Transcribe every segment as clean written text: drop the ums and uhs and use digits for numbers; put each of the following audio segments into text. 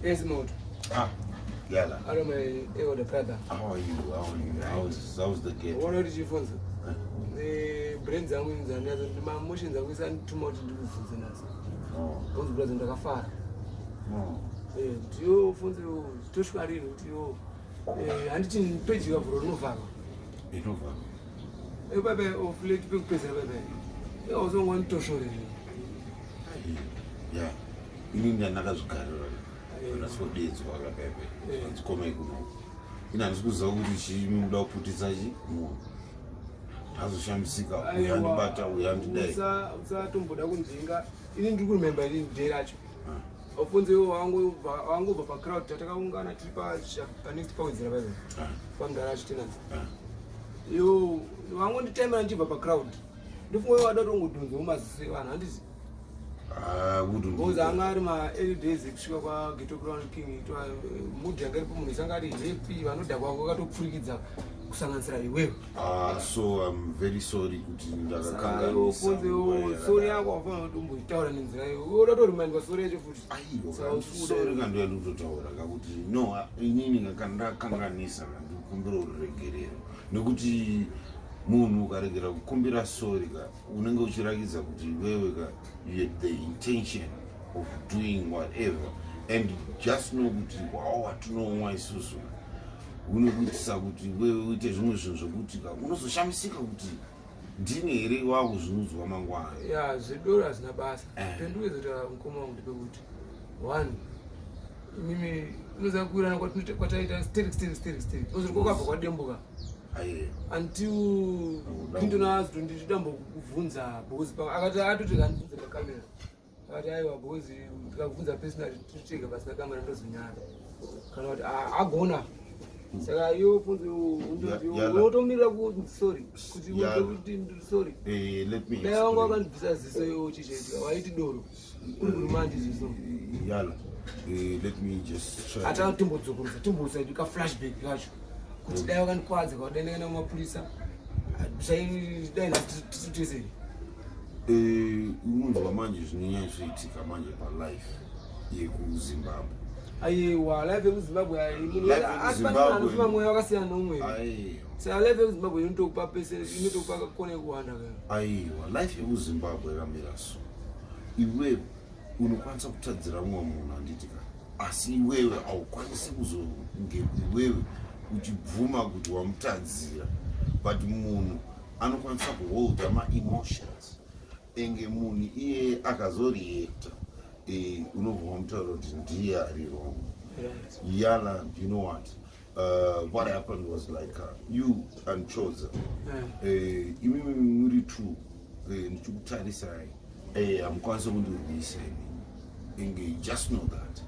Yes, Mauto. Ah, yala. Hello, my elder brother. How are you? How are you? How's the gate? Uona kuti chifonzo. Eh, brain dzangu inzani nadzo, mamotions angu isandituma kuti ndikubvunze nadzo. Oh. Because brother, ndakafara. Oh. Eh, kuti yo funze tosvika rini kuti yo, eh, handiti peji ikavhurwa rinovharwa. Inovharwa. Eh, bye of late pekupedzera bye bye. Eh, uzongwa nditoshore. Yeah. Ini ndandakazvigarira. Ndasodedzwa kapepe. Handikomei kuno. Ini handisi kuziva kuti chii munoda kuputitsa chi munhu. Ndazoshamisika uyu andibata, uyu andidai. Usatomboda kunzvenga. Ini ndiri kuremember ini day racho. Ofunze iwo wangobva pacrowd tatakaungana tiri panext pawedzera paipa. Pamudhara acho tenanzi. Yo wangonditemera ndichibva pacrowd. Ndofunga iwe wada kutongodhonza mumaziso evanhu, handiti? Ah, Because anga ari ma-early days ekusvika kwaGhetto Crown King, itwa mood yanga iripo, munhu isanga ari happy, vanodhakwa vakatopfurikidza kusanganisira iwewe. Ah, so I'm very sorry kuti ndakakanganisa. Funze, sorry yako wafanira kuti umboitaura nenzira iyo. Unoda kutoremindwa sorry yacho futi. Aiwa, Saka usuda- sorry kandoya ndikutotaura kakuti no, inini kandakakanganisa, ndikukumbira ruregerero, nekuti munhu ukaregera kukumbira sorry ka, unenge uchirakidza kuti iwewe ka you had the intention of doing whatever. And just know kuti wawo watinomwa isusu unokuitisa kuti iwewe uite zvimwe zvinhu zvokuti ka unozoshamisika kuti ndini here wakuzvinudzwa mangwana. Ya, zvedoro hazvina basa. Eh. Pendikuedza mukoma wangu ndepekuti one, imimi unoziva kuwirana kwataita sterek sterek sterek sterek, ozoti kwakabva kwadembuka Aiwa. Until Clinton azotondidambokubvunza because akati atoti kandibvunze pakamera, akati aiwa, because tikakubvunza personally titega pasina kamera ndozonyara kana kuti, ah, agona. Saka iwe funzi unotomirira kuti sorry, kuti kuti sorry. Let me Dai wangu explain. wakandibvisa ziso iwo chichaitika waiti doro uri kuri manje ziso. Yala. Let me just try. Ata timbodzokorodza, timbosa ka flashback kacho kuti dai wakandikwadza kaudai ndakaenda kumapurisa, dai nhasi titesei. Unonzwa manje zvinonyanysoitika manje palife yekuZimbabwe. Aiwa, life yekuZimbabwe Life yekuZimbabwe. anofema mweya wakasiyana neumwe. Aiwa. Saka life yekuZimbabwe inotokupa pese, inotokupa kona yekuwanda ka. Aiwa, life yekuZimbabwe yakamira so, iwewe unokwanisa kutadzira mumwe munhu, handiti ka? Asi iwewe haukwanisi kuzonge iwewe uchibvuma kuti wamutadzira, but munhu anokwanisa kuholda maemotions enge munhu iye akazoreacta, unobva wamutaura kuti ndiye ari wrong. Yala, you know what? What happened was like you and Choza, imimi muri two, ndichikutarisai, hamukwanisi kundirwisa inini. Inge just know that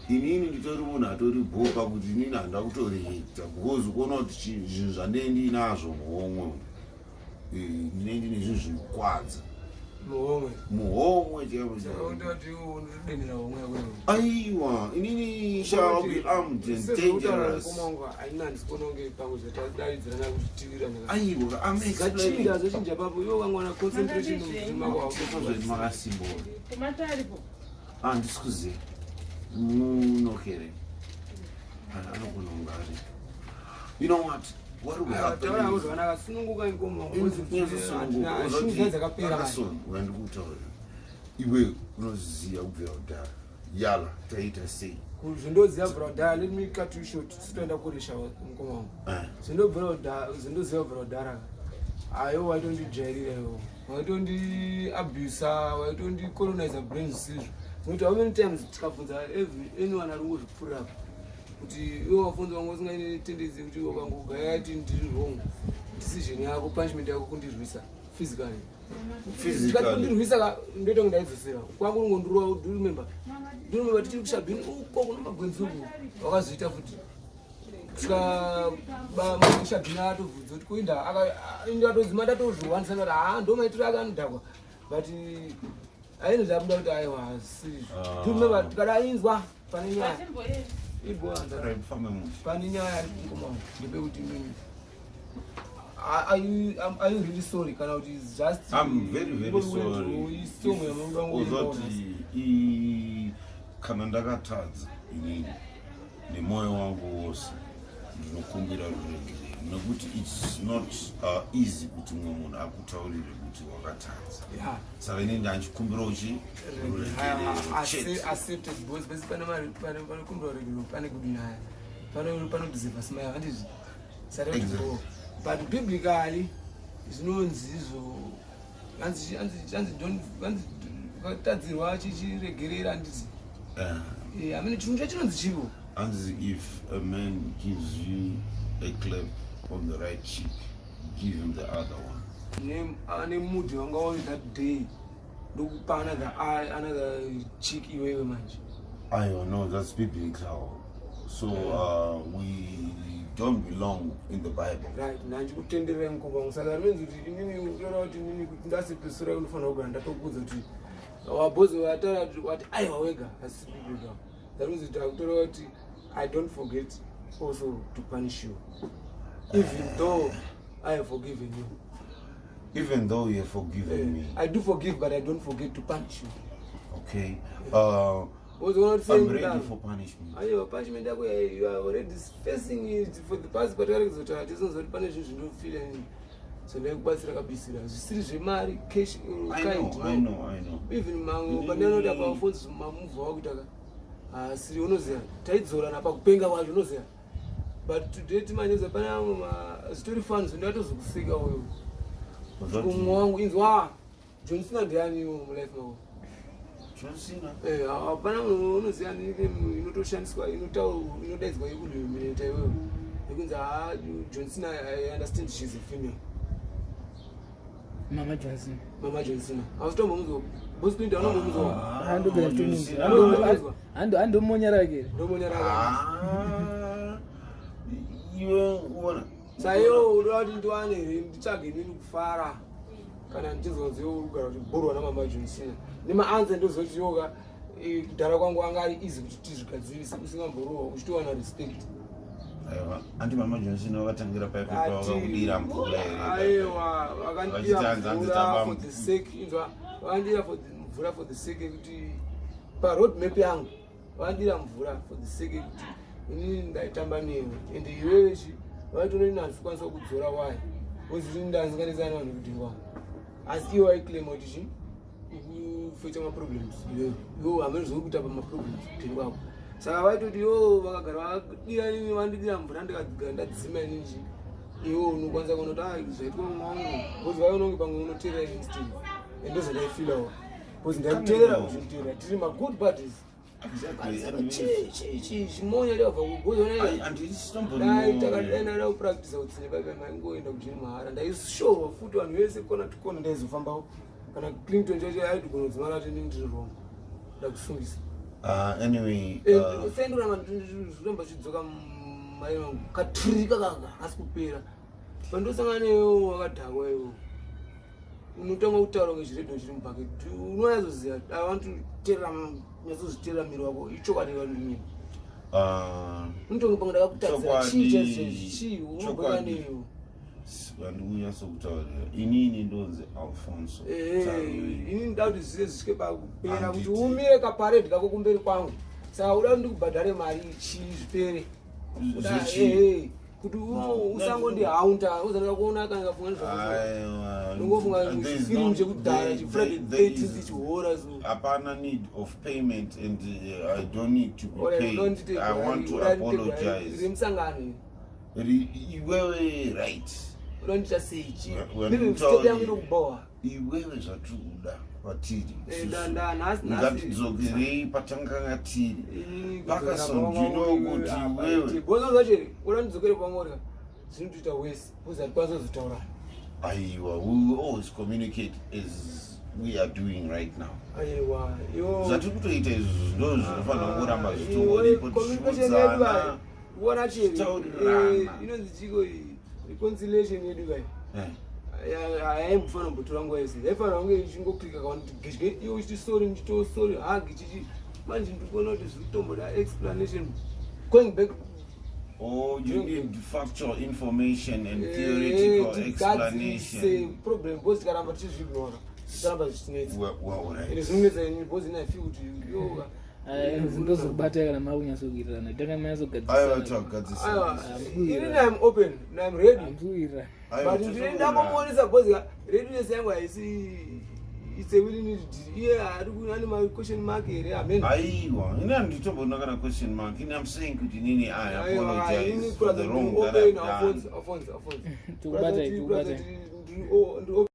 inini nditori munhu atori bhopa kuti inini handa kutoreacta because ukuona kuti zvinhu zvandee ndinazvo muhomwe, ndinee ndine zvinhu zvinokwadza. Muhomwe? Muhomwe chaivo. Saka chaivo. undoti unotodenera homwe yako iwe. Aiwa, inini shall be armed and dangerous. Mukoma wangu, haina, handisi kuona kunge pamwe zvatadaidzirana kuti tiwirane. Aiwa, I'm explaining. Zvachinja, zvachinja papo iwe wangwana concentration mumutima kwako. Zveti makasimba. Tomato aripo? Handisi kuziva munokere anogona kunge ari. You know what will happen Taura is- zvakanaka, sununguka mukoma. Shungu dzakapera manje. Wandikutaurira iwe unoziva kubvira kudhara. Yala, taita sei? Zvindoziva bvira kudhara, let me cut you short, sitoenda kurisha mukoma wangu. Zvindobvira kudhara, zvindoziva bvira kudhara, ayo waitondijairira iwo, waitondiabusa, waitondicolonize brain zvisizvo. Nokuti how many times tikabvunza every anyone ari kungozvipfuurira apa kuti iwe wafunza wanga usingaine tendency yekuti ukangogaya ti ndiri wrong, decision yako, punishment yako kundirwisa physically. Tikati Physically. kundirwisa ka, ndoita kunge ndaidzosera kwangu ungondurwa. Do you remember? Do you remember tichiri kushabhini uko kuno magwenzi uko wakazoita futi kusvika mushabhini atobvunza kuti kuinda ndatodzima ndatozviwanisa kuti haa, ndo maitiro ake anodhakwa, but aini ndabuda kuti aiwa, hazisizvo. Ah. Do you remember? Tikadainzwa pane nyaya Vatimboenda. ibwanza. Right, fambe munhu. Pane nyaya mukoma wangu ndepekuti mimi, are you really sorry kana kuti it's just I'm very very sorry. Isong yamunoda? Uzoti kana ndakatadza, Inini nemwoyo wangu wose ndinokumbira ruregerero, nekuti it's not easy kuti mumwe munhu akutaurire kuti wakatadza. Saka inini ndanchikumbirawo chi ruregerero chete. Accepted, because basi pane mari, pane panokumbira ruregerero, pane kudinaya, pane panodeserve smile, handizvi? Saka but biblically zvinonzi izvo, hanzi don't, hanzi ukatadzirwa chichiregerera, handiti? Amene chirungu chachinonzi chiro. Hanzi if a man gives you a clap on the right cheek, give him the other one. Ane mood wanga uri that day, ndokupa another eye, another cheek iwewe manje. I know that's biblical, so we don't belong in the Bible. Right, ndanchikutendererai mukoma wangu. Saka rinonzi kuti inini, utora kuti inini kuti ndasepesura, unofanira kugara ndatokuudza kuti wabhozi wataura kuti wati aiwa wega, asi biblical. That means kuti akutora kuti I don't forget also to punish you, even though I have forgiven you. Even though you have forgiven me. I do forgive, but I don't forget to punish you. Okay, Uzoona kuti I'm ready for punishment. Aiwa, punishment yako, you are already facing it for the past, but karekeza kuti hatizonzwa kuti pane zvinhu zvindofila nini, so ndaikubatsira kabisira zvisiri zvemari, cash I kind. know, I know, I know. Even mamwe pandanoita pafonzi mamuvha wakuita ka haasiri, unoziva taidzorana pakupenga kwacho, unoziva. But today timanyeza pane amwe zvitori fun, zvindatozokuseka uyo. Kumwe wangu inzwa, John Cena ndiani mulife mako? John Cena. Eh, hapana munhu unoziva inotoshandiswa, inodaidzwa yekunominata iwewe, yekunzi ha John Cena, I understand she's a female. Mama Johnson. Mama John Cena hausitombomunzwa, Boss Clinton anombomuzwa. Handogara. John Cena. Andomonyarake. Ndomonyaraka. Ah, iwe uona. Saiwo unoda kuti ndiwane here, nditsvage inini kufara kana ndichizonzi iwe uri kugara uchibhurwa namama John Cena nemaanswer? Ndozoti yoka kudhara kwangu anga ari easy kuti tizvigadzirise usingamborohwa, uchitowana respect. Aiwa, anti Mama Johnson vakatangira paipepa, vakakudira mvura here? Aiwa, vakandidira Vachiti hanzi mvura tamba for the sake, inzwa, vakandidira for mvura for the sake yekuti paroad map yangu, vakandidira mvura for the sake yekuti inini ndaitamba newe and iwewe chi vaitononi handikwanisa kudzora wai ozi ini ndanzinganisana nevanhu kudini kwangu, asi iwe waiclaima kuti chi ukufecha maproblems iwewe, iwe hamene zvouri kuita pamaproblems kudini kwako. Saka vaitoti iwo vakagara vadira inini, vandidira mvura, ndikagara ndadzima inini chi iwe unokwanisa kuona kuti ah, zvaitwa mumwe wangu, because vaiona kunge pamwe unoteerera instinct, and ndozvandaifilawo because ndaikuteerera, uchinditeerera, tiri magood buddies. Chimonya chabva Handisitomborimwe. Kugozonaida kupractisa utsinye paipa, maingoenda kujini mahara, ndaishorwa futi vanhu vese kona tikona, ndaizofambawo kana Clinton chacho aitigona kudzimara ati inini ndiri wrong, ndakusungisa. Anyway, Sendoramba zviramba zvidzoka mai vangu katurika kaka asi kupera pandosangana newe wakadhakwa, iwo unotanga kutaura kunge chiredhiyo chiri mubhaketi. Unonyatsoziva, I want to terera, nyatsozviterera miri wako, ichokwadi vandinyima. Unotonge pamwe ndakakutadzira chii chaizvo chii unobhoka newe. Vandikunyatso-kutaurira, inini ndonzi Alfonso Tarwirei. Inini nda kuti zvive zvisvike pakupera kuti Handiti. umire kaparade kako kumberi kwangu. Saka uda kuti ndikubhadhare mari chii zvipere? Zvechi? Kuti usangondihaunta uzanira kuona kana kafunga nezvako. Aiwa, Ndongofunga there is firimu chekudhara chiFriday 13 chihora so. Hapana need of payment and I don't need to be paid. I want to apologize. Remusangano. Iwewe, right. Unondiita sei chi? We Step yangu inokubowa. Iwewe, zvatiri kuda kwatiri Eh, isusu, nhasi ngatidzokerei patanganga tiri. Parkerson, do you know kuti iwewe Gozo zvacho uda ndidzokere pamori, zvinotoita wese because hatikwanisa kuzotaurana. Aiwa, we will always communicate as we are doing right now. Aiwa, iwo Zvatiri kutoita izvozvo ndo zvinofanira kungoramba Iwe, zvichingoripo, communication yedu tichiudzana. vai, uona cheri Tichitaurirana. Inonzi chiko iyi reconciliation yedu vai? Haimbofanira kumbotora nguva yese, yaifanira kunge ichingoklika kaona kuti gedye, iwe uchiti sorry, ndichito sorry, hug chichi. Manje ndikuona kuti zviri kutomboda explanation going back. Oh, you need factual information and theoretical Tigadzirise explanation. problem because tikaramba tichizviignora, tikaramba zvichinetsa. Well, Ende right. zvinonetsa ini because ini I feel kuti yo Ndozokubata kana makunyatsokuwirirana, tanga Aiwa, manyatsogadzisana. tagadzisa. Aiwa, inini I'm open, I'm ready. Hamkuwirirana. Aiwa, But ndine ndakomuonesa because readiness yangu haisi, it's a willing need. Iye ari ane ma question mark here, amen? Aiwa, ini handitombona kana question mark. Ini I'm saying kuti inini I Aiwa, apologize ini for the wrong that open. I've done. Alphonse, Alphonse, Alphonse. Tikubatai, tikubatai. Ndiri